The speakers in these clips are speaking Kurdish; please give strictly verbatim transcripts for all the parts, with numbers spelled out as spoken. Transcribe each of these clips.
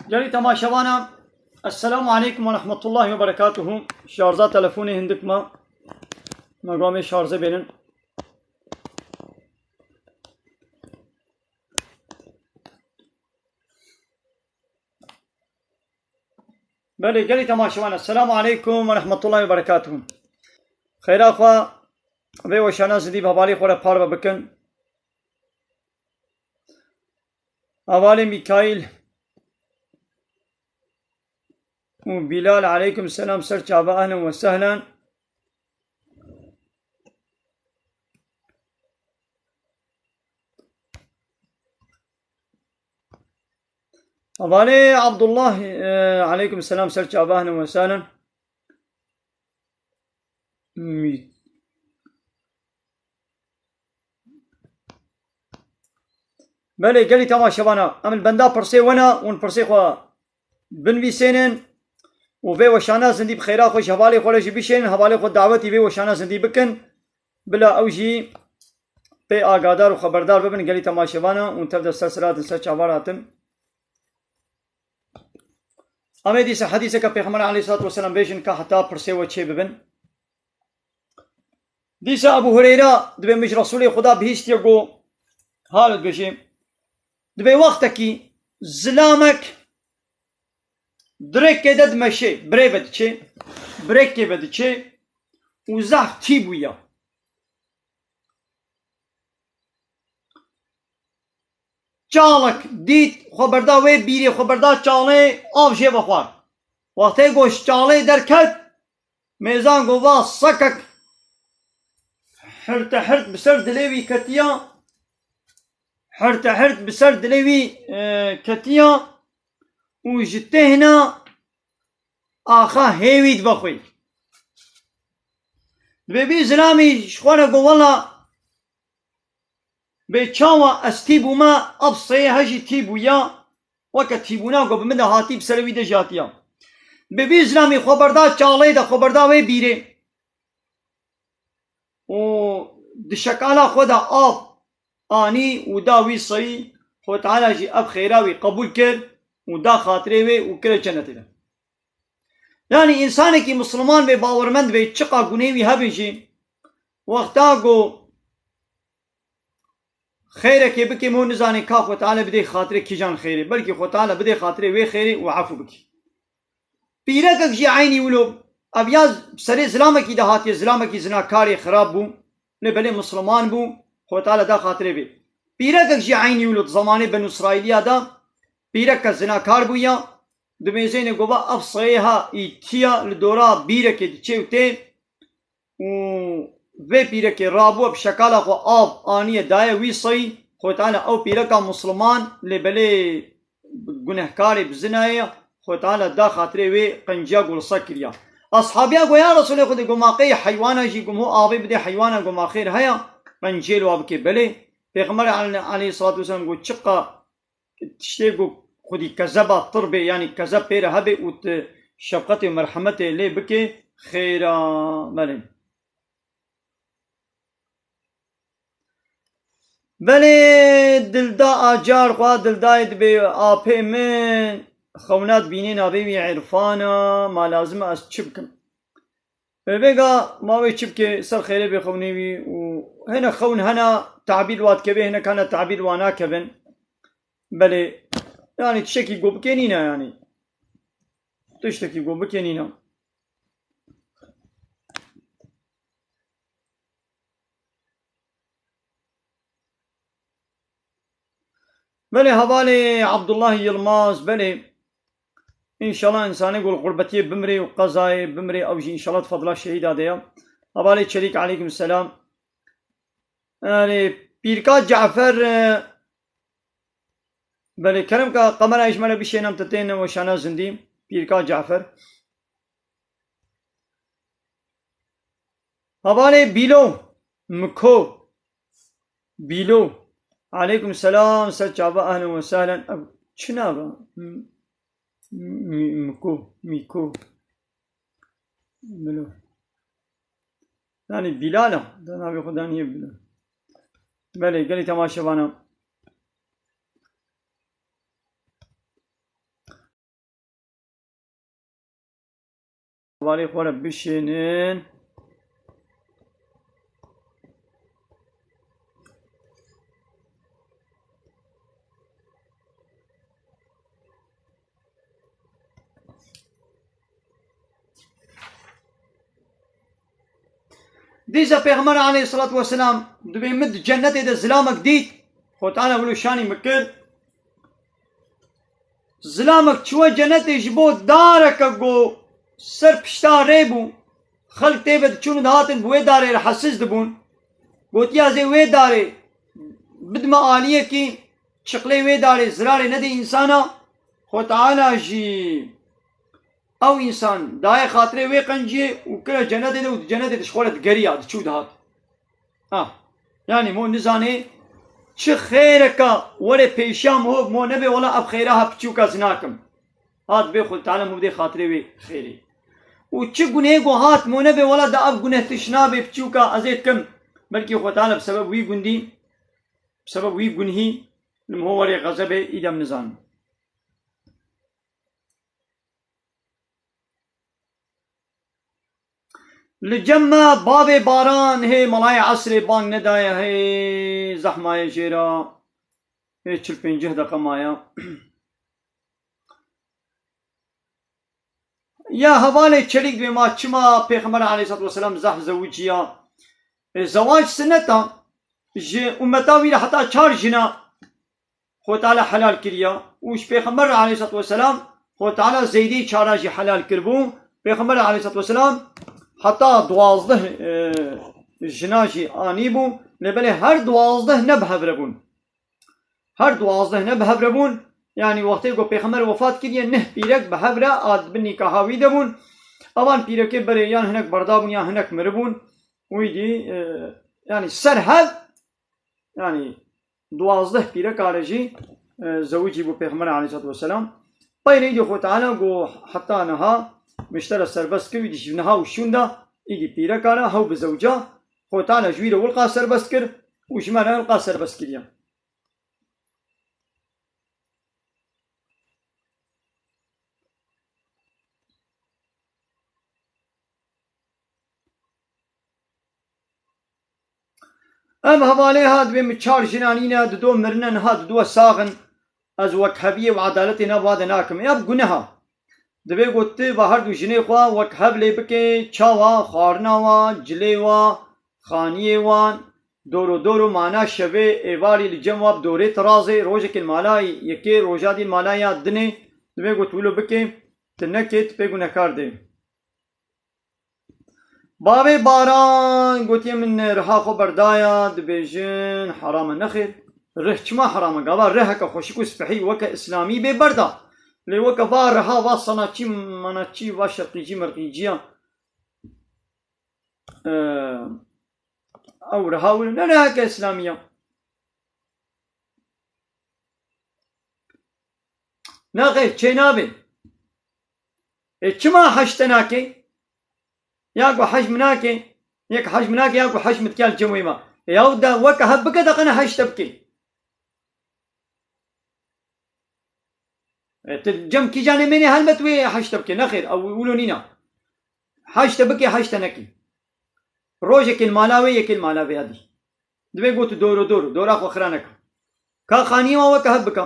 Gelî temaşevana, Esselamu aleykum ve rahmetullahi ve berekatuhu. Şarja telefonê hindik ma. Ma gamê şarjê bênin. Belê, gelî temaşevan, Esselamu aleykum ve rahmetullahi ve berekatuhu. Xeyra xwe vê weşana zidî bi hevalê xwe re parve bikin. Hevalê Mîkaîl û Bîlal, aleykum selam, ser çava, ehlen ve sehlen. Hevalê Abdullah, e, aleykum selam, ser çava, ehlen ve sehlen. Mî-, Belê, gelî temaşevana, em li benda pirsê we ne, hûn pirsê xwe binivîsênin û vê weşana zindî bi xêra xwe ji hevalê xwe re jî bişênin, hevalê xwe dawetî vê weşana zindî bikin, bila ew jî pê agadar û xeberdar bibin, gelî temaşevana, hûn tev de ser sira hatin, ser çava hatin. Em ê dîsa hedîseke Pêxember aleyhissalatu vesselam bêjin ka heta pirsê we çê bibin. Dîsa Ebu Hureyra dibê min ji Resûlê Xuda bihîstiye, got, hal dibêjê, dibê wextekî zilamek di rêkê de dimeşê, birê ve diçê, bi rêkê ve diçê û zehf tî bûya. Çalek dît, xwe berda wê bîrê, xwe berda çalê, av jê vexwar. Wextê ku ji çalê derket, mêzan ku va sekek hirte hirt bi ser dilê wî ketiya, hirte hirt bi ser dilê wî, e, ketiya û ji têhna axa hêwî dibe xwê. Dibê vî zilamî ji xwe re got, wela, bê çawa ez tî bûme, ev seyê he jî tî bûya, weke tîbûna ku bi min de hatî, bi serê wî de jî hatiya. Dibê vî zilamî xwe berda çalê de, xwe berda wê bîrê. û di şekala xwe de av anî û da wî seyî, Xwe Teala jî ev xêra wî qebûl kir û da xatirê wê û kire cenetê de. Yanî însanekî misliman bê, bawermend bê, çiqa gunê wî hebin jî, wexta ku xêrekê bikê, mo nizanê ka Xwe Teala bidê xatirê kîjan xêrê, belkî Xwe Teala bidê xatirê wê xêrê û efû bikî. Pîrekek jî eynî wilo, ev ya serê zilamekî de hatiye, zilamekî zinakarê xirab bû, lê belê misliman bû, Xwe Teala da xatirê vê. Pîrekek jî eynî wilo di zemanê Benû Îsraîliya de pîreke zinakar bûya, di mêzênê gova ev seyê ha îtiya li dora bîrekê diçê û tê, û vê pîrekê rabû, bi şekala xwe av aniye daye wî seyî, Xwe Teala ew pîreka misliman lê belê gunehkarê bi zinayê, Xwe Teala da xatirê wê qenciya golsa kiriya. Ashabiya got, ya Resûlê Xwedê, got, ma qey heywana jî, got, ho avê bidê heywana, got, ma xêr heye, qenciyê li wa bikê? Belê. Pêxember ale-, aleyhissalatu vesselam got, çiqa tiştê ku xwedî kezeba tir bê, yanî kezeb pê re hebe û tu şefqetê û merhemetê lê bikê, xêra me lê. Belê dilda acar xwe dildayê dibê apê min xewna dibînê navê wî Îrfana, ma lazim e ez çi bikim? Vêga ma wê çi bike, ser xêrê bê xewnê wî û hene xewn hene tabîr wa dikeve, hene kana tabîr wa nakevin. Belê, yanî tiştekî go bike nîne yanî. Tiştekî go bike nîne. Belê hevalê Abdullah Yilmaz, belê. Înşallah însanê ku li xurbetiyê bimrê û qezayê bimrê, ew jî înşallah di fadila şehîda de ya. Hevalê Çelîk, aleykum selam. Erê, pîrka Cafer, e, belê, kerem ka qemerayê ji me re bişêne, em te tên weşana zindî. Pîrka Cafer. Hevalê Bîlo, Miko, Bîlo. Aleykum selam, ser çava, ehlen ve sehlen. Ev çi nav e? M-, M-, Miko, Miko. Bilo. Yanî Bilal e, da navê xwe daniye Bilo. Belê, gelî temaşevana. Hevalê xwe re bişênin. Dîsa Pêxember aleyhissalatu vesselam dibê min di cennetê de zilamek dît. Xwe Teala wilo şanî min kir. Zilamek çûye cennetê ji bo dareke ku ser pişta rê bû. Xelk tê ve diçûn û dihatin bi wê darê re hesiz dibûn. Gotiya zê wê darê bidime aliyekî, çiqlê wê darê zirarê nedê însana. Xwe Teala jî ew însan daye xatirê wê qenciyê û kire cennetê de û di cennetê de ji xwe re digeriya, diçû dihat. Ah, yanî mo nizanê çi xêreka were pêşiya mo, mo nebê wela ev xêra ha piçûka zinakim. Ha dibê Xwedê Teala mo bidê xatirê wê xêrê. Û çi gunehê ku hat mo nebê wela da ev guneh tiş nabê piçûka ez ê kim. Belkî Xwedê Teala bi sebeb wî gundî, bi sebeb wî gunhî li mo werê xezebê îdem nizanim. Li cem me bavê Baran hê malayê esrê bang nedaye, hê zehf maye jê re. Hê çil pêncî deqe maye. Ya hevalê çelîk dibê ma çima Pêxember aleyhissalatu vesselam zehf zewiciya? E, zewac sineta ji ummeta wî re heta çar jina Xwedê Teala helal kiriya û ji Pêxember re aleyhissalatu vesselam Xwedê Teala zeydî çara jî helal kiribû. Pêxember re aleyhissalatu vesselam heta duwazdeh, e, jina jî anîbû. Lê belê her duwazdeh ne bi hev re bûn. Her duwazdeh ne bi hev re bûn. Yanî wextê ku Pêxember wefat kiriye, neh pîrek bi hev re a di bin nîkaha wî de bûn. Evan pîrekê berê yan hinek berda bûn yan hinek miribûn. Wî dî, e, yanî ser hev, yanî duwazdeh pîreka re jî, e, zewicî bû Pêxember aleyhissalatu vesselam. Pey re îdî Xwedê Teala got heta niha min ji te re serbest kir, îdî ji niha û şûnda îdî pîreka re hew bi zewca. Xwedê Teala ji wî re wilqa serbest kir û ji me re wilqa serbest kiriye. Ev hevalê ha dibê min çar jinan îne, dido mirine, niha dido sax in. Ez wek hebiyê û edaletê nav wa de nakim. Ev guneha. Divê ku tu va her du jinê xwe wek hev lê bikê, çawa, xwarina wa, cilê wa, xaniyê wan, doro doro mana şevê êvarî li cem wa bi dorê tirazê, rojekê li malayê yekê, roja dî li malaya dinê, divê ku tu wilo bikê, tu nekê, tu pê gunekar dê. Bavê Baran gotiye min riha xwe berdaya, dibêjin heram e. Nexêr, rih çima heram e? Gava rih heke xweşik û spehî weke îslamî bê berda. Lê weke va riha va sanatçî, manatçî, va şerqîcî merqîciya. Eee, ew riha wilo ne riheke îslamî ya. Nexêr, çênabê. Ê, çima hej te nake? Ya ku hej min nake, yek hej min nake, ya ku hej min dike li cem wê ma. Ê, yaw de weke hev bike, de qene hej te bike. E, tu cem kîjanê mênê helbet wê hej te bike. Nexêr, ew wilo nîna. Hej te bike, hej te neke. Rojekê li mala wê, yekê li mala vê ya dî. Divê got tu doro doro, dora xwe xira neke. Ka xaniyê wan weke hev bike.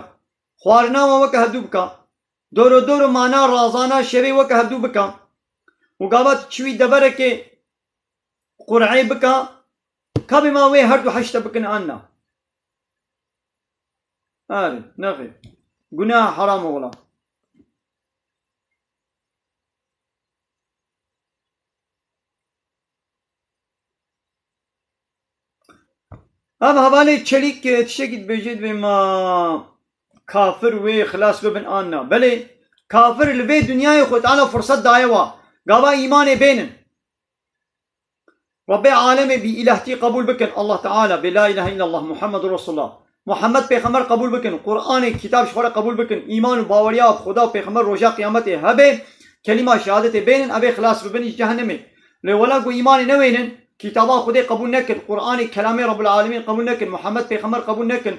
Xwarina wan weke hevdû bike. Doro doro mana razana şevê weke hevdû bike. Û gava tu çiwî deverekê qur'ê bike. Ka bê ma wê her du hej te bikin an na. Erê, nexê. Gunah heram e wela. Ev hevalê çelîk, e, tiştekî dibêje, dibê ma kafir wê xilas bibin an na. Belê, kafir li vê dinyayê Xwedê Teala firset daye wa. Gava îmanê bênin. Rabbê alemê bi îlahtî qebûl bikin, Allah Teala, bê la ilahe illallah, Muhammedur Resulullah. Muhammed Pêxember qebûl bikin, Qur'anê kitab ji xwe re qebûl bikin, îman û baweriya bi Xuda û Pêxember roja qiyametê hebe, kelîma şehadetê bênin, evê xilas bibin ji cehennemê. Lê wela ku îmanê newênin, kitaba Xwedê qebûl nekin, Qur'anê kelamê Rabbul Alemîn qebûl nekin, Muhammed Pêxember qebûl nekin,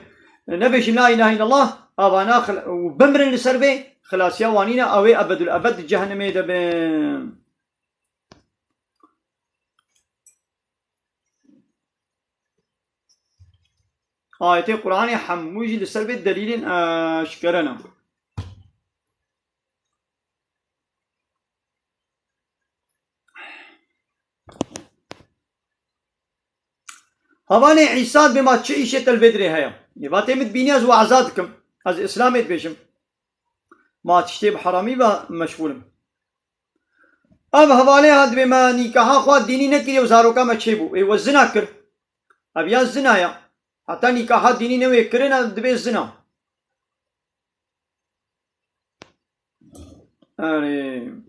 nebêjin la ilahe illallah, avana xil-, û bimrin li ser vê, xilasiya wan nîne, ew ê ebedul ebed di cehennemê de bin. Ayetê Qur'anê hemû jî li ser vê delîlên eşkere ne. Hevalê Îsa dibê ma çi îşê te li vê dirê heye? Ê vatê min dibînî ez waza dikim. Ez Îslamê dibêjim. Ma tiştê bi heramî ve meşxûl im. Ev hevalê ha dibê me nîkaha xwe dînî nekiriye û zaroka me çêbû. Ê we zina kir. Ev ya zina ya. Heta nîkaha dînî newê kirin, ev dibê zina. Erê.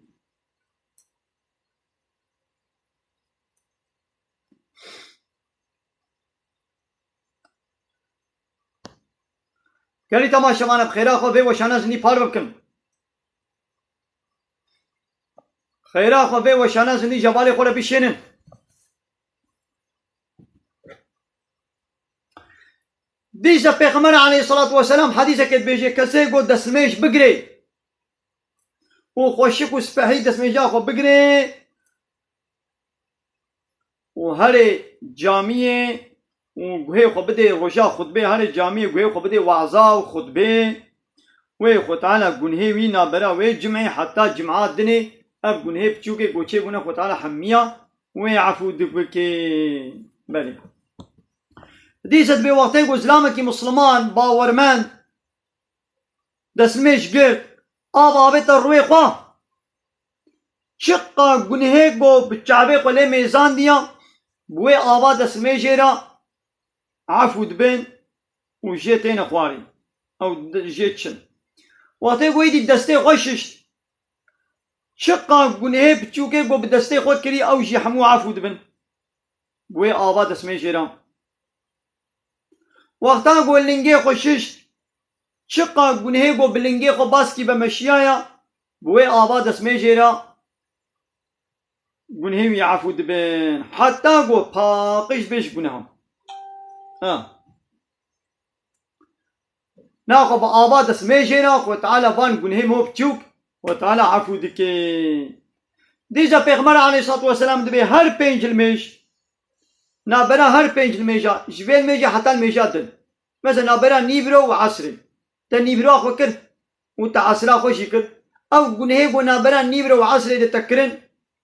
Gelî temaşevan, bi xêra xwe vê weşana zindî parve bikin. Xêra xwe vê weşana zindî ji hevalê xwe re bişênin. Dîsa Pêxember aleyhissalatu vesselam hedîseke dibêje, kesê ku destmêj bigirê û xweşik û spehî destmêja xwe bigirê û herê camiyê û guhê xwe bidê roja xutbê, herê camiyê guhê xwe bidê waza û xutbê, wê Xwe Teala gunhê wî nabera wê cimê heta cima dinê, ev gunhê piçûkê ku çêbûne Xwe Teala hemiya wê efû dibike. Belê. Dîsa dibê wextê ku zilamekî misliman, bawermend, destmêj girt, av avête rûyê xwe, çiqa gunhê ku bi çavê xwe lê mêzandiya, bi wê ava destmêjê re efû dibin û jê têne xwarî. Ew di-, jê çin. Wextê ku êdî destê xwe şişt, çiqa gunhê piçûkê ku bi destê xwe kirî, ew jî hemû efû dibin. Bi wê ava destmêjê re. Wexta ku lingê xwe şişt, çiqa gunhê ku bi lingê xwe baskî be meşiyaya, bi wê ava destmêjê re gunhê wî efû dibin. Heta ku paqij bê ji gunehan. Ha. Naxwe bi ava destmêjê re Xwe Teala van gunhê me piçûk Xwe Teala efû dike. Dîsa Pêxember aleyhissalatu vesselam dibê her pênc limêj, nabera her pênc limêja, ji vê limêja heta limêja din. Mesela nabera nîvro û esrê. Te nîvra xwe kir û te esra xwe jî kir. Ew gunhê ku nabera nîvro û esrê de te kirin,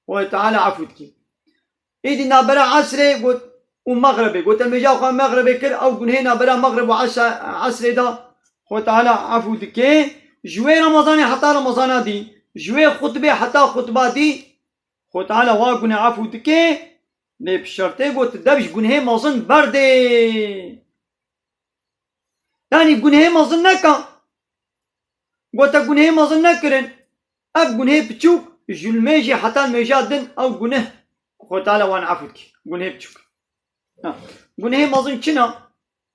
Xwedê Teala efû dikî. Êdî nabera esrê got û mexrebê, got, te mêja xwe mexrebê kir, ew gunhê nabera mexreb û esa-, esrê de Xwedê Teala efû dike. Ji wê Remezanê heta Remezana dî, ji wê xutbê heta xutba dî, Xwedê Teala wa gunê efû dike, lê bi şertê got, dev ji gunhê mezin berdê. Yanî gunhê mezin neka. Gote gunhê mezin nekirin. Ev gunhê piçûk ji limêjê heta limêja din ew guneh Xwedê Teala wan efû dike. Gunhê piçûk. Ha. Gunhê mezin çi ne?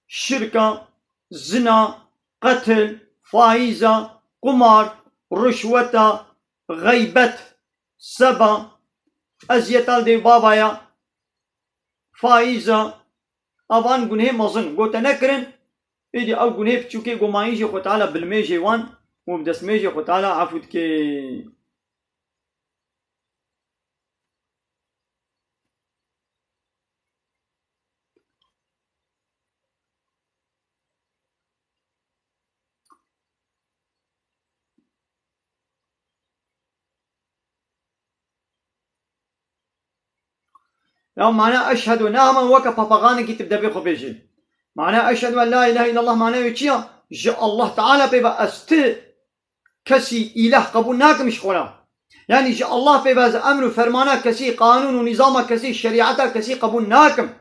Şirka, zina, qetil, faîza, qumar, rişweta, xeybet, seba, eziyeta li dê bavaya, faîza, evan gunhê mezin gote nekirin, êdî ew gunhê piçûkê gomayî jî Xwe Teala bi limêjê wan û bi destmêjê Xwe Teala efû dike. Ya mana eşhedû ne heman weke papaxanekî tu bi devê xwe bêjî. Mana eşhedû en la ilahe illallah mana wê çi ya? Ji Allah Teala pê ve ez ti kesî îlah qebûl nakim ji xwe re. Yanî ji Allah pê ve ez emr û fermana kesî, qanûn û nîzama kesî, şerîeta kesî qebûl nakim.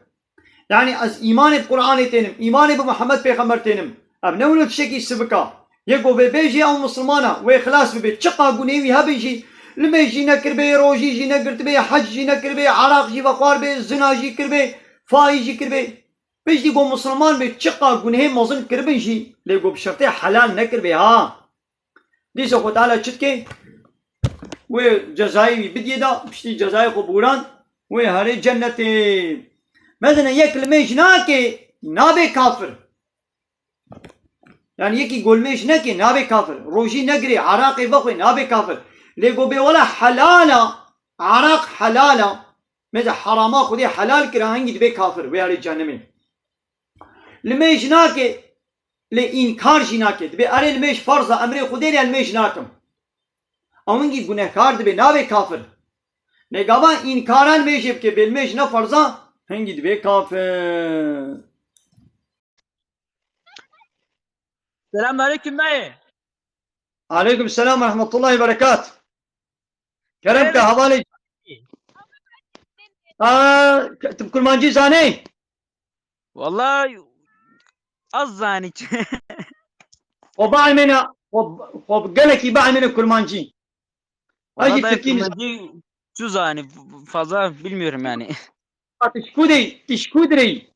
Yanî ez îmanê bi Qur'anê tênim, îmanê bi Muhammed Pêxember tênim. Ev ne wilo tiştekî sivik a. Yê ku vê bêjê ew misilman e, wê xilas bibe. Çiqa gunê wî hebe jî, limêj jî nekiribê, rojî jî negirtibê, hec jî nekiribê, eraq jî vexwaribê, zina jî kiribê, faîz jî kiribê. Piştî ku misilman bê, çiqa gunhê mezin kiribin jî, lê ku bi şertê helal nekiribê ha. Dîsa Xwe Teala çi dike? Wê cezayê wî bidiyê da, piştî cezayê xwe bûran, wê herê cennetê. Mezine yek limêj nake, nabe kafir. Yani yekî ku limêj neke, nabe kafir. Rojî negirê, eraqê vexwe, nabe kafir. Lê ku bê wela helal a, eraq helal a, meze herama Xwedê helal kira, hingî dibe kafir, wê herê cehennemê. Limêj nake, lê înkar jî nake. Dibê erê limêj ferz e, emrê Xwedê ne, limêj nakim. Ew hingî gunehkar dibe, nabe kafir. Lê gava înkara limêjê bike, bê limêj ne ferz e, hingî dibe kafir. Selamünaleyküm dayı. Aleyküm selam ve rahmetullahi ve berekat. Kerem ke, hevalê. Aa, tu bi kurmancî zanî? Vallahi az zanî. Xwe bielmêne, xwe, xwe gelekî bielmêne kurmancî. Vallahi tirkî nizanî. Kurmancî çu zanî, fazla bilmiyorum yani. Tişkû dey, tişkû direy.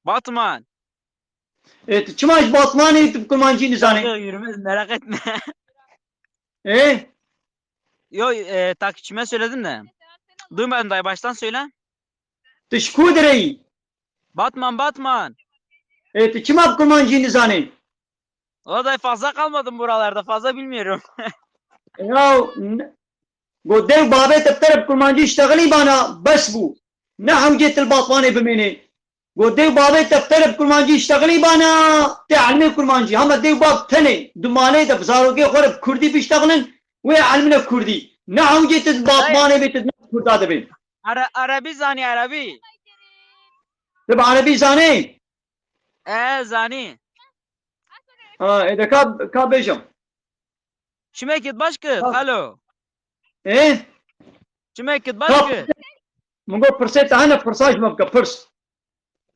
Batman. E, tu çima ji Batmanê tu bi kurmancî nizanî? Yok, yok, yürümez, merak etme. E? Yok, e, takipçime söyledim de. Duymadım dayı, baştan söyle. Tu ji ku direyî? Batman, Batman. E, tu çima bi kurmancî nizanî? Valla dayı, fazla kalmadım buralarda, fazla bilmiyorum. Ya, n-, got dê û bavê te bi te re bi kurmancî iştexilî bana, bes bû. Ne hewcê tu li Batmanê bimênê. Got dê û bavê te bi te re bi kurmancî îştexilî bana, tê elmê kurmancî. Hema dê û bav tenê di malê de bi zarokê xwe re bi kurdî biştexilin, wê elmine kurdî. Ne hewcê tu di Batmanê bê, tu di nav kurda de bê. Ara-, Erebî zanî, Erebî. Tu bi Erebî zanî? E, zanî. Ha, ê de ka, ka bêjim. Çimekit baş kir, ha. Alo. Ê? Çimekit baş kir. Min got pirsê te hene, pirsa ji me bike, pirs.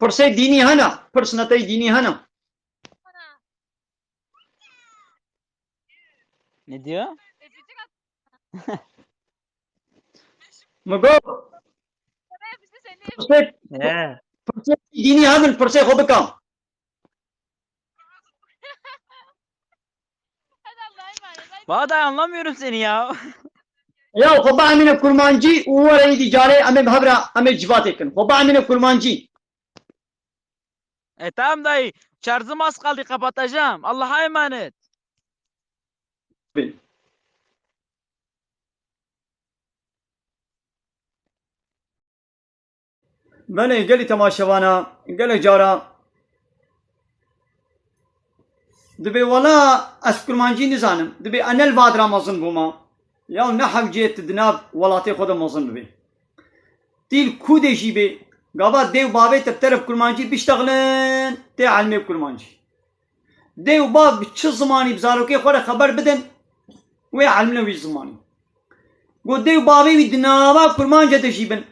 Pirsê dînî hene, pirs netey dînî hene. Ne diyor? Min got pirsê, he, pirsê dînî hebin, pirsê xwe bike. Valla anlamıyorum seni ya. Ya xwe bielmêne kurmancî û were êdî carê em ê bi hev re em ê civatê kin. Xwe bielmêne kurmancî. E, tamam dayı. Şarjım az kaldı, kapatacağım. Allah'a emanet. Belê, gelî temaşevana, gelek cara dibê wela ez kurmancî nizanim. Dibê enel vadira mezin bûma. Ya ne hewcê tu di nav welatê xwe de mezin bibê. Tîl ku de jî bê, gava dê û bavê te bi te re bi kurmancî biştexilin, tê elmê kurmancî. Dê û bav bi çi zimanî bi zarokê xwe re xeber bidin, wê elmine wî zimanî. Got dê û bavê wî di nava kurmanca de jî bin.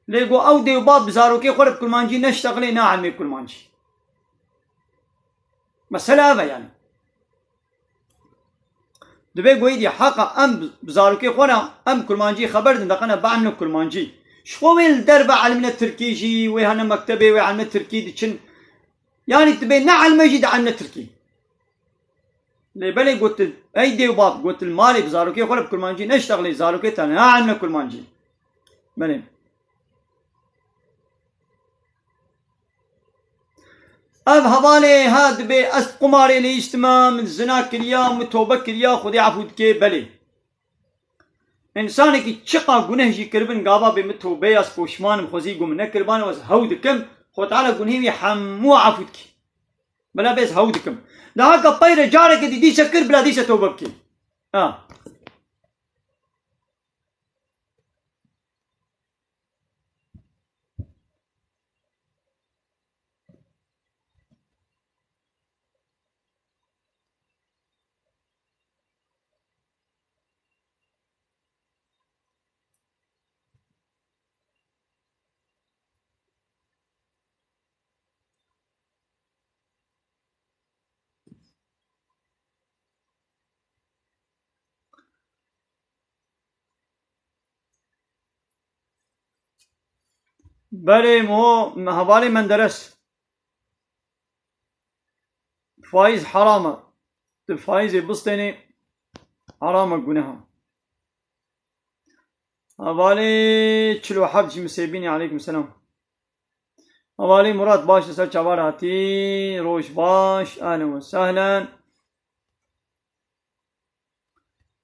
Lê got ew dê û bav bi zarokê xwe re bi kurmancî neştexilê, ne elmê kurmancî. Mesela ev e yani. Dibê goyî dî heqa em bi zarokê xwe re em kurmancî xeber din, deqene bielmine kurmancî. Ji xwe wê li derve elmine tirkî jî, wê hene mektebê wê elmine tirkî diçin. Yanî dibê ne elme jî dielmine tirkî. Lê belê got tu, ey dê û bav, got tu li malê bi zarokê xwe re bi kurmancî neştexilê, zarokê te neelmine kurmancî. Belê. Ev hevalê ha dibê ez qumarê lêştime, min zina kiriya, min tobe kiriya, Xwedê efû dike, belê. Însanekî çiqa guneh jî kiribin, gava bê min tobe ya, ez poşman im, xwezî got min nekiribane, ez hew dikim, Xwedê Teala gunehê wî hemû efû dike. Bila bê ez hew dikim. Daha ka peyre careke dî dîse kir, bila dîse tobe bike. Ha. Belê mo, hevalê Menderes. Faiz heram e. Tu faizê bistênê, heram e, guneh e. Hevalê çil û heft jî Misêbînê, aleykum selam. Hevalê Murat, baş li ser çavar hatî, roj baş, ehlen we sehlen.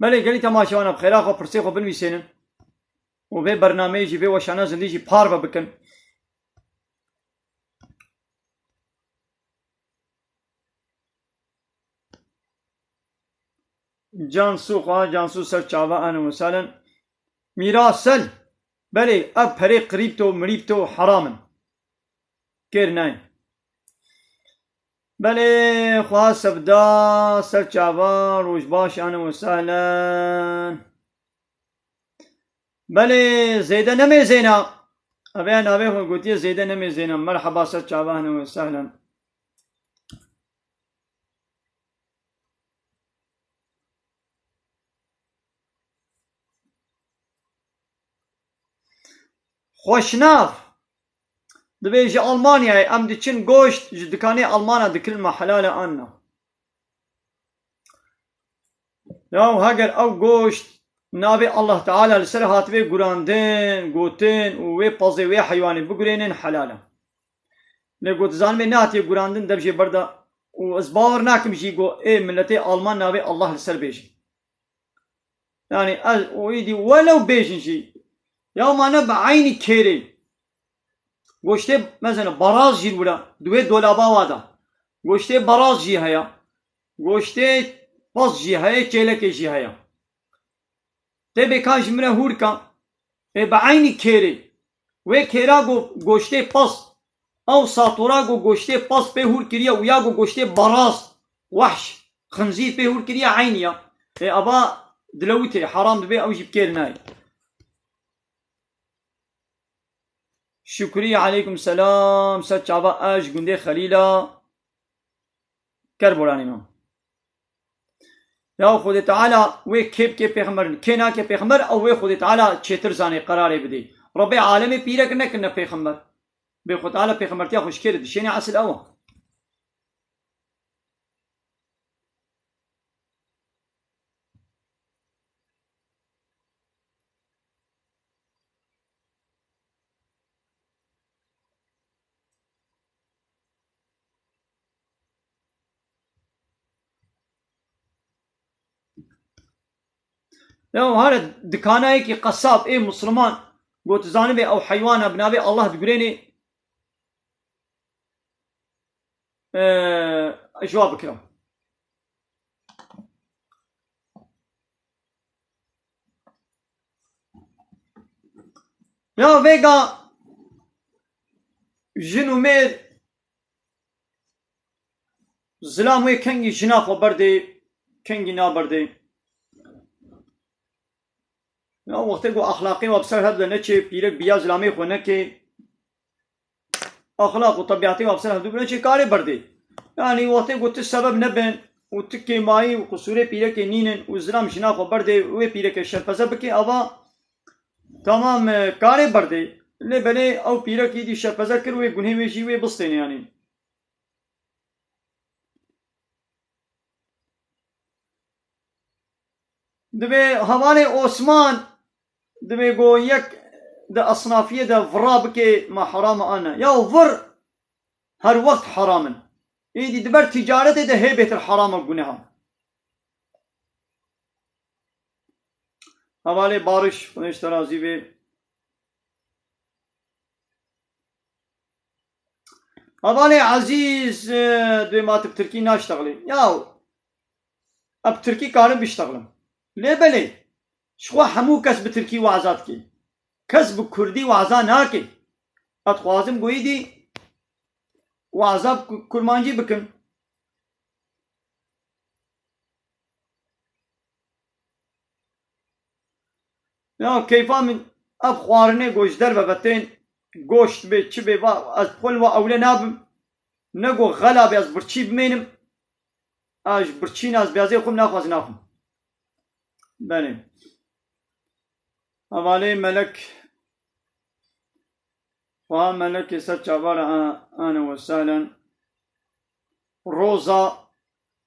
Belê, gelî temaşevana bi xêra xwe, pirsê xwe binivîsênin û vê bernameyê jî, vê weşana zindî jî parve bikin. Cansu xwe, Cansu ser çava, ehlen we sehlen. Mîra Sel. Belê, ev perê krîpto, mirîpto heram in. Kêr nayê. Belê, xwe Sevda ser çava, roj baş, ehlen we sehlen. Belê, Zêde Nemê Zêna. Ev ya navê xwe gotiye Zêde Nemê Zêna. Merheba ser çava, ehlen we sehlen. Xweşnav. Dibê ji Almanyayê em diçin goşt ji dikanê Almana dikirin me helal e an na. Ya heger ew goşt navê Allah Teala li ser hatibê gurandin, gotin û wê pezê wê heywanê bigurênin helal e. Lê got zanibê nehatiye gurandin dev jê berda û ez bawer nakim jî got ê miletê Alman navê Allah li ser bêjin. Yani ez û îdî welew bêjin jî ya ma ne bi eynî kêrê. Goştê mesela baraz jî wila di wê dolaba wa da. Goştê baraz jî heye. Goştê pez jî heye, çêlekê jî heye. Tê bê ka ji min re hûr ka. Ê bi eynî kêrê. Wê kêra go goştê pez. Ew satora go goştê pez pê hûr kiriye û ya go goştê baraz. Wehş. Xinzîr pê hûr kiriye eynî ya. Ê ava dilewitê heram dibe ew jî bi kêr nayê. Şukrî, aleykum selam. Ser çava ez ji gundê Xelîla Kerboranê me. Ya Xwedê Teala wê kê bike pêxember, kê nake pêxember, ew wê Xwedê Teala çêtir zanê qerarê bidê. Rebê alemê pîrek nekirine pêxember. Bê Xwedê Teala pêxembertiya xwe ji kê re dişêne esil ew e. Ya here dikana yekî qesab ê misliman got zanibê ew heywana bi navê Allah digurênê, e, ji wa bikirim. Ya vêga jin û mêr zilam wê kengî jina xwe berdê, kengî naberdê. Ya wextê ku exlaqê we bi ser hev de neçê, pîrek biya zilamê xwe nekê, exlaq û tebiatê we bi ser hev de neçê, karê berdê. Yanî wextê ku ti sebeb nebin û ti kêmayî û qisûrê pîrekê nînin û zilam jina xwe berdê û wê pîrekê şerpeze bikê, ava tamam, e, karê berdê. Lê belê ew pîrek îdî şerpeze kir, wê gunhê wê jî wê bistêne yanî. Divê hevalê Osman, divê go yek di esnafiyê de vira bike, ma heram e an ne. Ya vir her wext heram in. Êdî di ber ticaretê de hê bêtir heram e guneha. Hevalê Barış, Xwedê ji te razî bê. Hevalê Ezîz, e, dê ma tu bi tirkî naştexilî. Ya, ez bi tirkî karim biştexlim. Lê belê, ji xwe hemû kes bi tirkî waza dike. Kes bi kurdî waza nake. Ez dixwazim ku êdî waza bi ku-, kurmancî bikim. Ya keyfa min ev xwarinê ku ji derve ve tên, goşt bê, çi bê, va, ez bi xwe li we ewle nabim. Ne ku xela bê ez birçî bimênim. Ez ji birçî ne, ez beyazê xwe naxwazim naxwim. Belê. Hevalê Melek. Xweha Melekê ser çavara a-, ane we salen. Roza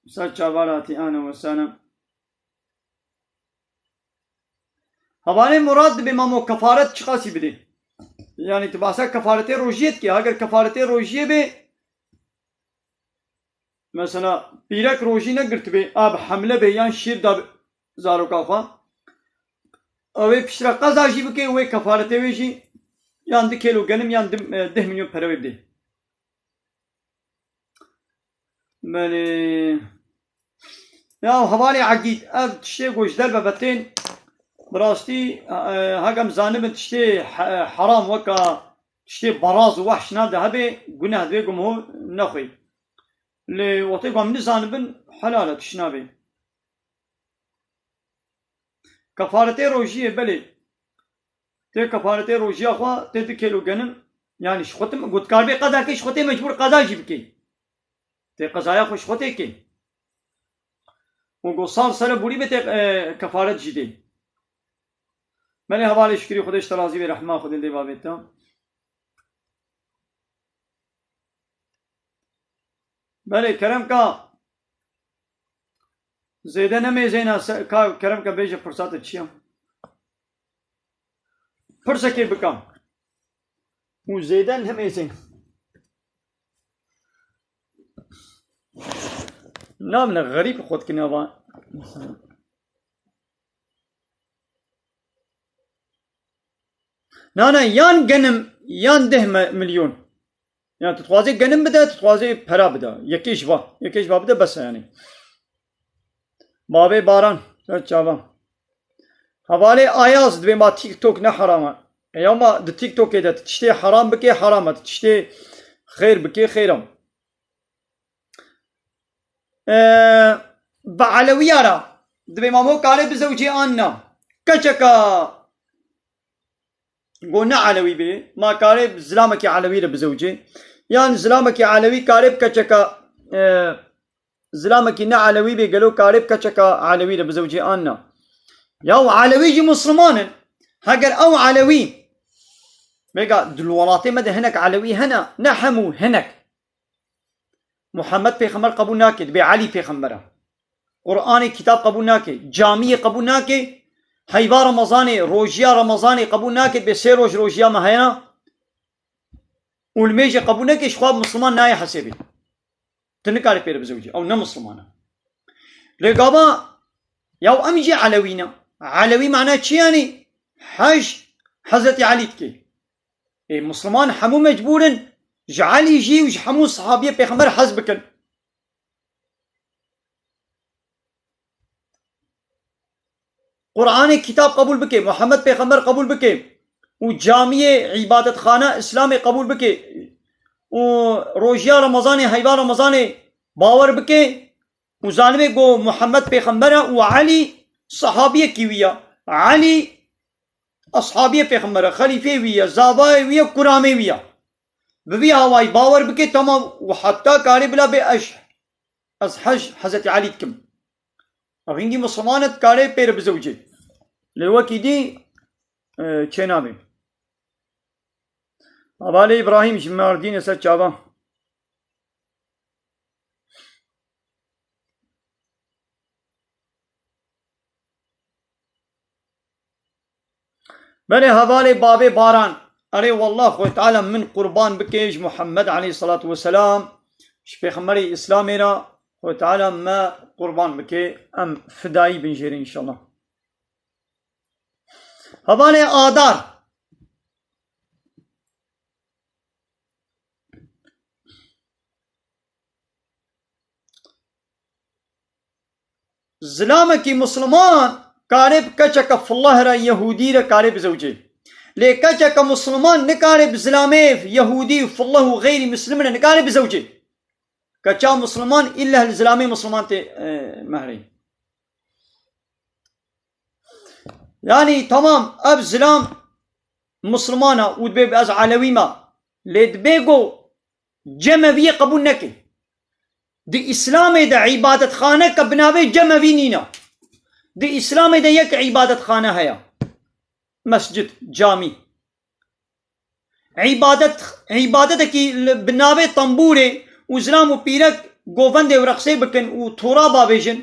ser çavara tî ane we salen. Hevalê Murad dibê mamo kefaret çiqasî bidê? Yanî tu bahsa kefaretê rojiyê dikê. Heger kefaretê rojiyê bê, mesela pîrek rojî negirtibê, a bi hemle bê yan şîr da zaroka xwe. Ew ê piştre qeza jî bike, wê kefaretê wê jî yan du kêlo genim yan du, e, deh milyon pere wê bidê. Belê. Ya hevalê Egîd, ev tiştê ku ji derve ve tên, bi rastî, e, hek em zanibin tiştê he-, heram weka tiştê baraz û wehş nan de hebe, guneh divê ku miho nexwê. Lê wextê ku em nizanibin, helal e, tişt nabê. Kefaretê rojiyê, belê. Tê kefaretê rojiya xwe, tê du kêlo genim. Yanî ji xwe tim, got karbê qeda kê, ji xwe tê mecbûr qeda jî bikê. Tê qezaya xwe ji xwe tê kê. Û got sal sere borî be tê, e, kefaret jî dê. Belê hevalê şikirî Xwedê ji te razî bê, rehma Xwedê dê bavê te. Belê, kerem ka. Zêde nemêzêna se-, ka, kerem ka bêje pirsa te çi ye? Pirsekê bika. Û zêde nemêzên. Namine xerîb xwe dikine va. Na, na, yan genim, yan deh me-, milyon. Yani tu dixwazê genim bide, tu dixwazê pera bide. Yekê ji va, yekê ji va bide bes e yani. Bavê Baran, ser çava. Hevalê Ayaz, divê ma TikTok ne heram e. E ya ma di TikTokê de tu tiştê heram bikê, heram e. Tu tiştê xêr bikê, xêr e. E, bi Elewiya re divê mamo karê bizewcê an na. Keçeka go ne Elewî bê, ma karê zilamekî Elewî re bizewcê. Yan zilamekî Elewî karê bi keçeka, e, zilamekî ne Elewî bê, gelo karê bi keçeka Elewî re bizewcê an na. Ya û Elewî jî Musliman in. Heger ew Elewî, vêga di welatê me de hinek Elewî hene, ne hemû, hinek. Muhammed pêxember qebûl nake, dibê Elî pêxember e. Qur'anê kitab qebûl nake, camiyê qebûl nake, heyva Remezanê, rojiya Remezanê qebûl nake, dibê sê roj rojiya me heye. Û limêjê qebûl nake, ji xwe Musliman nayê hesêbê. Tu nikarî pê re bizewicî, ew ne Musliman e. Lê gava, ya em jî Elewî ne. Elewî mana çi yanî? Hej Hezretî Elî dike. Ê, Musliman hemû mecbûr in ji Elî jî û ji hemû sehabiyê pêxember hez bikin. Qur'anê kitab qebûl bike, Muhammed pêxember qebûl bike û camiyê îbadetxane Îslamê qebûl bike û rojiya Remezanê, heyva Remezanê bawer bike û zanibê ku Muhammed pêxember e û Elî sehabiyekî wî ye. Elî Eshabiyê pêxember e, xelîfeyê wî ye, zavayê wî ye, kuramê wî ye. Bi vî hawayî bawer bike, tamam, û heta karê bila bê ez, ez hej Hezretî Elî dikim. Ev hingî Musliman e, dikarê pê re bizewicê. Lê wekî dî, e, çênabê. Hevalê Îbrahîm ji Mardînê ser çava. Belê hevalê bavê Baran. Erê wallah Xwedê Teala min qurban bike ji Muhammed aleyhisselatu vesselam, ji Pêxemberê Îslamê re Xwedê Teala me qurban bike, em fidayî bin jê re înşallah. Hevalê Adar. Zilamekî Musliman karê bi keçeke fillah re, Yehûdî re karê bizewcê. Lê keçeke Musliman nikarê bi zilamê Yehûdî û fillah û xeyrî Muslim re nikarê bizewcê. Keça Musliman îlle li zilamê Musliman tê, e, mehrê. Yanî tamam, ev zilam Musliman e û dibê ez Elewî me. Lê dibê ku Cemeviyê qebûl neke. Di Îslamê de îbadetxaneke bi navê Cemevî nîne. Di Îslamê de yek îbadetxane heye. Mescid, camî. Îbadet, îbadetekî li, bi navê tembûrê û zilam û pîrek govendê û reqsê bikin û toraba bêjin.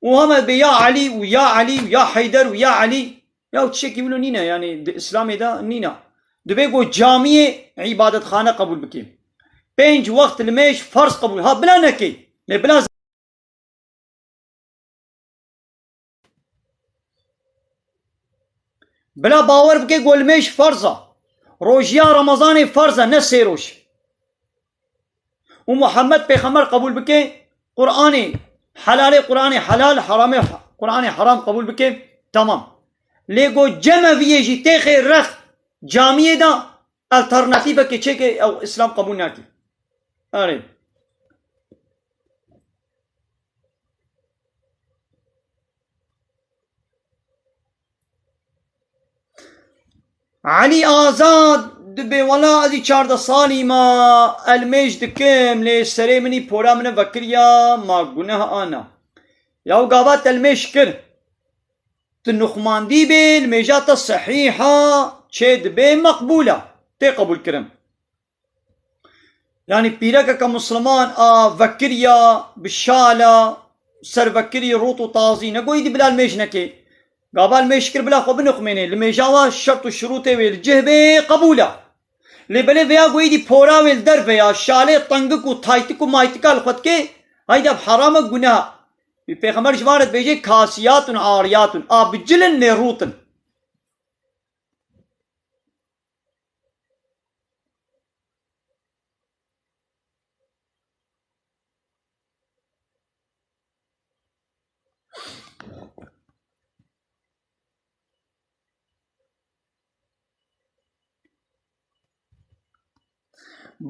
Û heme bê ya Elî û ya Elî û ya Heyder û ya Elî. Ya tiştekî wilo nîne, yanî di Îslamê de nîne. Divê ku camiyê îbadetxane qebûl bike. Pênc wext limêj ferz qebûl. Ha, bila nekê. Lê bila Bila bawer bike ku limêj ferz e. Rojiya Remezanê ferz e, ne sê roj. Û Muhammed Pêxember qebûl bike, Qur'anê, Helalê Qur'anê helal, heramê Qur'anê heram qebûl bike, temam. Lê go cemeviyê jî têxê rex camiyê de alternatîfekê çêke, ew Îslam qebûl nake. Erê. Elî Azad dibê, wela ez î çardeh salî ma elmêj dikim, lê serê min î pora min e vekiriya, ma guneh ana. Yaw gava te elmêj kir, tu nuxmandî bê, limêja te sehîh a, çê dibe, meqbûl a, tê qebûlkirin. Yanî pîrekeke misliman a vekiriya, bi şala, ser vekirî rût û tazî, negot îdî bila limêj neke. Gava limêj kir bila xwe binixmêne. Limêja wa şert û şirûtê wê li cih bê, qebûl a. Lê belê veya got îdî pora wê li derve ya, şalê tengik û taytik û maytika li xwe dike, hayda bi heram e, guneh. Pêxember ji van re dibêje kasiyatun ariyatun. A bi cil in lê rût in.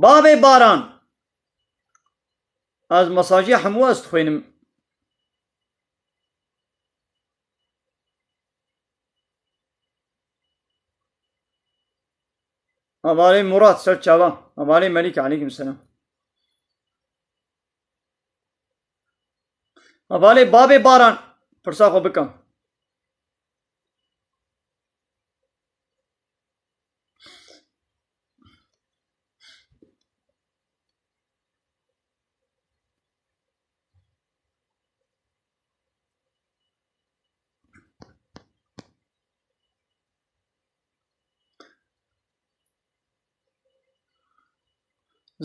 Bavê Baran. Ez mesajê hemû ez dixwînim. Hevalê Murat ser çavan. Hevalê Melîk, aleykum selam. Hevalê Babê Baran, pirsa xwe bikim.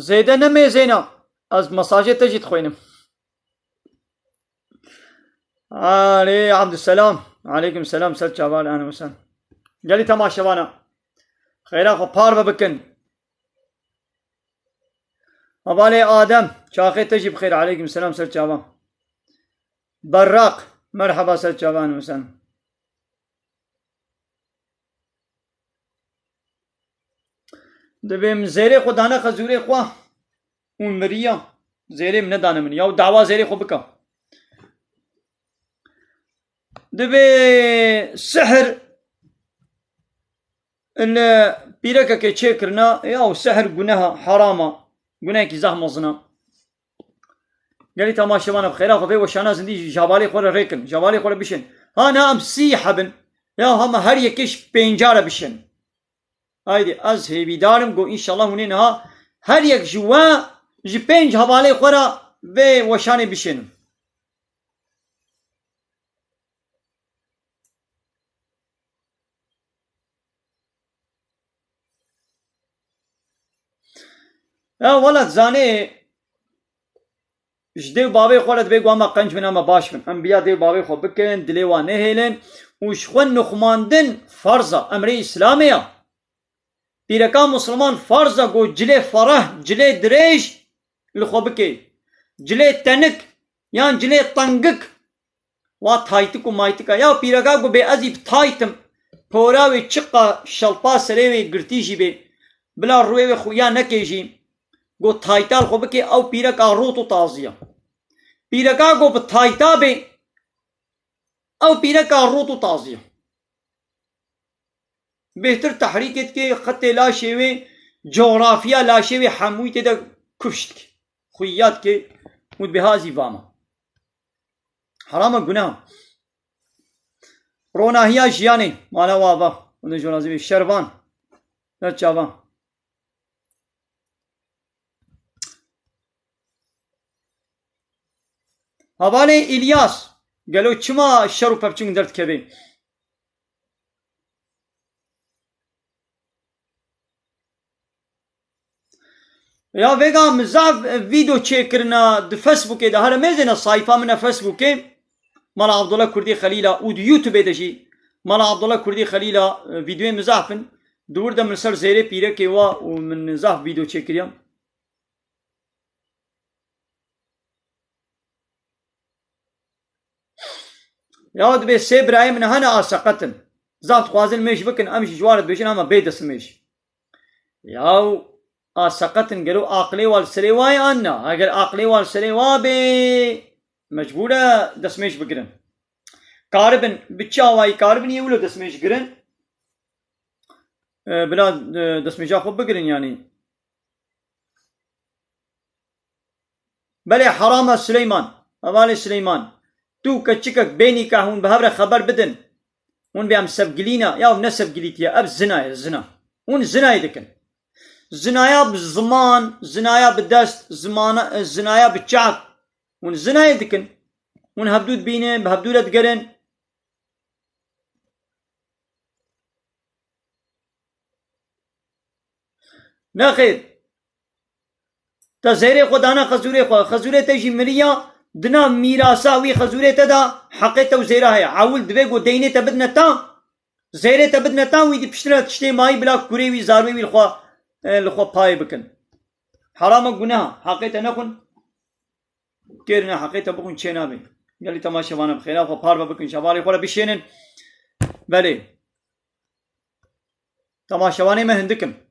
Zêde nemêzêna. Ez mesajê te jî dixwînim. Alê Abdüselam. Aleykum selam, ser çavan, ehlen we sehlen. Gelî temaşevana. Xêra xwe parve bikin. Hevalê Adem, çaxê te jî bi xêr. Aleykum selam, ser çavan. Berraq, merheba, ser çavan, ehlen we sehlen. Dibê min zêrê xwe dane xezûrê xwe û miriya. Zêrê min nedane min. Yaw dawa zêrê xwe bike. Dibê sihir li pîrekekê çêkirina, yaw sihir guneha, herama. Gunehekî zehf mezin a. Gelî temaşevana bi xêra xwe vê weşana zindî ji hevalê xwe re rêkin. Ji hevalê xwe re bişên. Ha niha em sî hebin. Ya hema her yekê ji pênca re bişên. Haydî ez hêvîdar im, got înşallah hûn ê niha her yek ji we ji pênc hevalê xwe re vê weşanê bişênin. Ya wela zanê, ji dê û bavê xwe re dibê ku em qenc bin, em baş bin. Em biya dê û bavê xwe bikin, dilê wan nehêlin û ji xwe nuxmandin ferz e, emrê Îslamê ye. Pîreka Musliman ferz e ku cilê fereh, cilê dirêj li xwe bike. Cilê tenik yan cilê tengik, wa taytik û maytik e. Ya pîreka ku bê ez î bi tayt im, pora wê çiqa şelpa serê wê girtî jî bê, bila rûyê wê xuya neke jî, ku tayta li xwe bike, ew pîreka rût û tazî ye. Pîreka ku bi tayta bê, ew pîreka rût û tazî ye. Bêhtir tehrîkê dike, xetê laşê wê, coxrafiya laşê wê hemûyî tê de kufş dike. Xuya dike û dibê ha ez î va me. Heram e, guneh e. Ronahiya jiyanê, mala we ava. Hûn ê jona zî bê şervan. Ne çavan. Hevalê Îlyas, gelo çima şer û pevçûn derdikeve? Ya vêga min zaf, e, vîdeo çêkirine di Facebookê de, here mêzêne sayfa min e Facebookê, Mala Abdullah Kurdî Xelîla û di YouTubeê de jî Mala Abdullah Kurdî Xelîla, e, vîdeoyê min zaf in. Di wir de min ser zêrê pîrekê wa û min zaf vîdeo çêkiriye. Ya dibê sê birayê min hene a seqet in. Zaf dixwazin mêj bikin, em jî ji wan re dibêjin hema bê destmêj. Yaw a seqet in, gelo aqilê wa li serê wa ye an na? Heger aqilê wa li serê wa bê, mecbûr e destmêj bigirin. Karibin, bi çi awayî karibin yê wilo destmêj girin? E, bila, e, destmêja xwe bigirin yanî. Belê herama Sileyman, hevalê Sileyman. Tu keçikek bê nîkah hûn bi hev re xeber bidin. Hûn bê em sevgilî ne, ya ne sevgilîtî ye, ev zina ye, zina. Hûn zinayê dikin. Zinaya bi ziman, zinaya bi dest, zimana, zinaya bi çav. Hûn zinayê dikin. Hûn hevdû dibînin, bi hevdû re digerin. Nexêr. Te zêrê xwe dana xezûrê xwe. Xezûrê te jî miriya, dina mîrasa wî xezûrê te da, heqê te û zêra heye. Ewil divê ku deynê te bidine ta, zêrê te bidine ta, wî dî piştine tiştê mayî bila kurê wî, zarwê wî li xwe, e, li xwe payê bikin. Herama guneha, heqê te nexwin. Kêrine heqê te bixwin çê nabe. Gelî temaşevana bi xêra xwe parve bikin, şevalê xwe re bişênin. Belê. Temaşevanê me hindik in.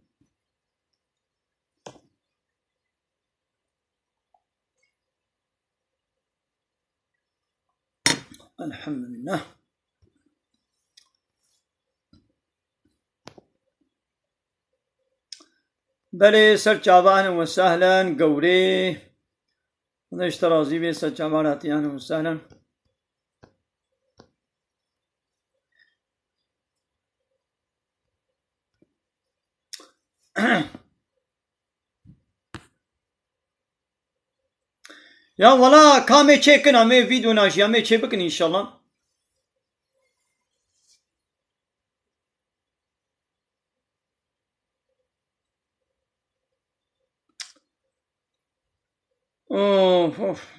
Elhamdülillah. Belê, ser çava, ehlen we sehlen, gewrê. Xuda ji te razî bê, ser çava hatî, ehlen we sehlen. Ya wela, ka em ê çêkin, em ê vîdeo najî, em ê çê bikin înşallah. Of, of.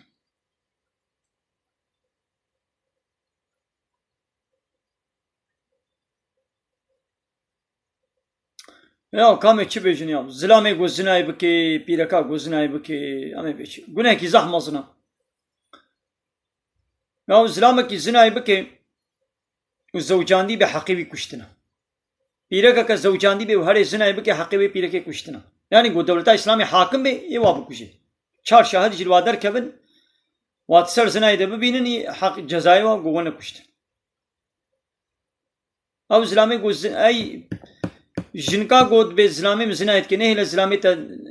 Ya, kamê çi bêjin ya? Zilamê ku zinayê bike, pîreka ku zinayê bike, em ê bêjin. Gunekî zehf mezin e. Ya, zilamekî zinayê bike û zewcandî be, heqê wî kuştin e. Pîrekeke zewcandî be û herê zinayê bike, heqê wê pîrekê kuştin e. Yanî ku dewleta Îslamê hakim be, ê wa bikuje. Çar şahid jî li wa derkevin, wa di ser zinayê de bibînin, ê heq cezayê wa ku wene kuştin. Ew zilamê ku zi-, ey jinka got bê zilamê min zinayê dike, nehêle zilamê te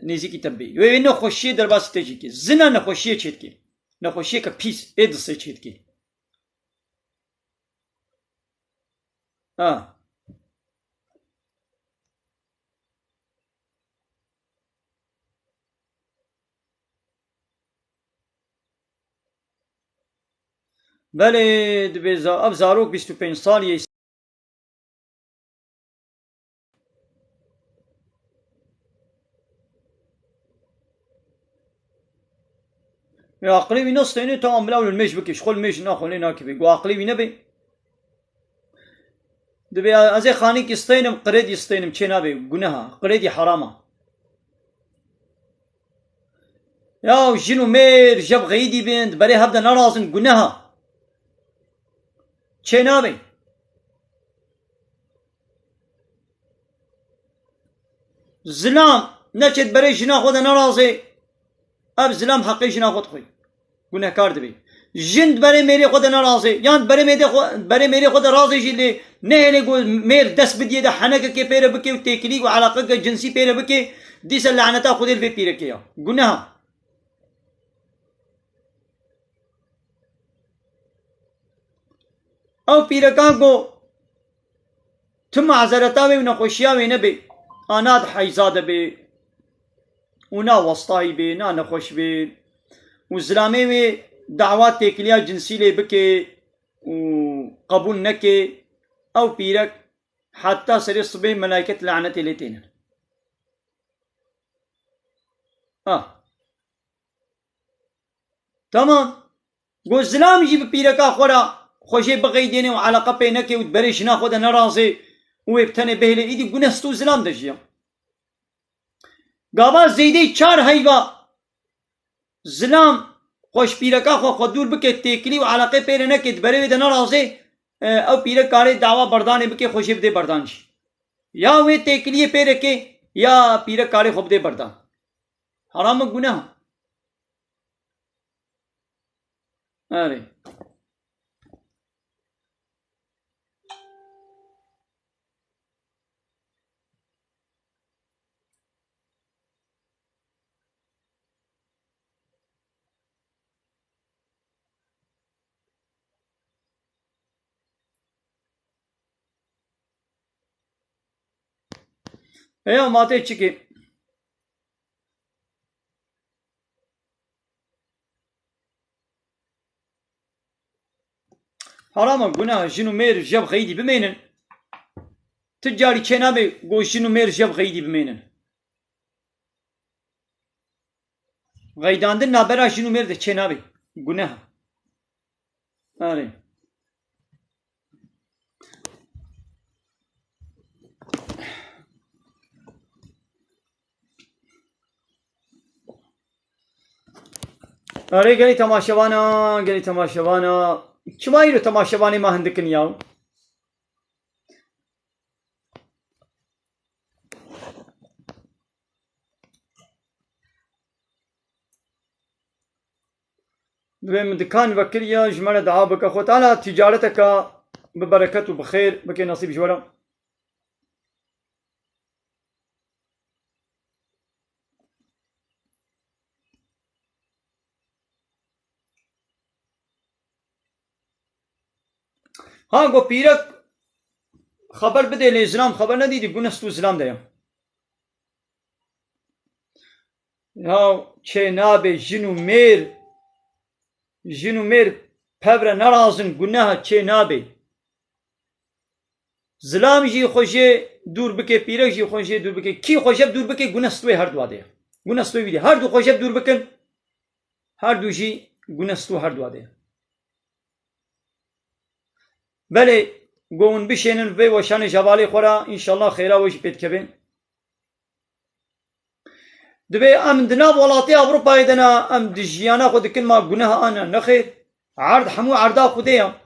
nêzîkî te bê. Wê, wê nexweşiyê derbasî te jî dike. Zina nexweşiyê çê dike. Nexweşiyeke pîs, ê disê çê dike. Ha. Belê, dibê za-, ev zarok bîst û pênc salî ye. Ya aqilê wî nestêne, tamam, bila limêj bike, ji xwe limêj naxwe lê nakeve. Ku aqilê wî nebe. Dibê ez ê xanîkî stênim, qiredî stênim, çê nabe, guneha, qiredî herama. Ya jin û mêr jev xeyîdî bin, di berê hev de nerazin, guneha. Çê nabe. Zilam neçê di berê jina xwe de nerazê, ev zilam heqê jina xwe dixwe. Gunehkar dibê. Jin di berê mêrê xwe de nerazê, yan di berê mêrê xwe, berê mêrê xwe de razê jî lê nehêlê ku mêr dest bidiyê de henekekê pê re bike û têkilî û eleqeke cinsî pê re bike, dîsa laneta Xwedê li vê pîrekê ya. Guneha. Ew pîrekan ku tu mazereta wê û nexweşiya wê nebe, a na di heyza de be û na westayî be, na nexweş be û zilamê wê dawa têkiliya cinsî lê bike û qebûl neke, ew pîrek heta serê sibê melayket lanetê lê tênin. Ah. Tamam. Go zilam jî bi pîreka xwe re xwe jê bixeydêne û eleqe pê neke û di berê jina xwe de nerazê û wê bi tenê bihêle, îdî guneh sto zilam de jiya. Gava zêdeyî çar heyva zilam Xwe ji pîreka xwe, xwe dûr bike, têkilî û eleqê pê re neke, di berê wê de nerazê, e, ew pîrek karê dawa berdanê bike, xwe jê bidê berdan jî. Ya wê têkiliyê pê re ke, ya pîrek karê xwe bidê berdan. Haram e, guneh e. Erê. Heya matê çikê. Haram e, guneh e, jin û mêr jev xeyidî bimênin. Tu carî çênabe ku jin û mêr jev xeyidî bimênin. Xeydandin nabera jin û mêr de çênabe. Guneh e. Erê. Erê gelî temaşevana, gelî temaşevana. Çima îro temaşevanê me hindik in yaw? Divê min dikan vekiriya, ji me re dua bike. Xwe Teala ticareteke bi bereket û bi xêr bike nesîb ji we re. Ha, go pîrek xeber bidê, lê zilam xeber nedî, di gunest û zilam de ye. Ya çê nabe jin û mêr, jin û mêr pevre nerazin, guneha çê nabe. Zilam jî xwe jê dûr bike, pîrek jî xwe jê dûr bike. Kî xwe jev dûr bike, guneh stûyê her dua de ye. Guneh stûyê wî de. Her du xwe jev dûr bikin, her du jî guneh stû her dua de ye. Belê, go hûn bişênin vê weşanê ji hevalê xwe re, înşallah xêra we jî pê dikeve. Dibê em di nav welatê Ewropayê de ne, em di jiyana xwe dikin ma guneh an ne, nexêr. Erd hemû erda Xwedê ye.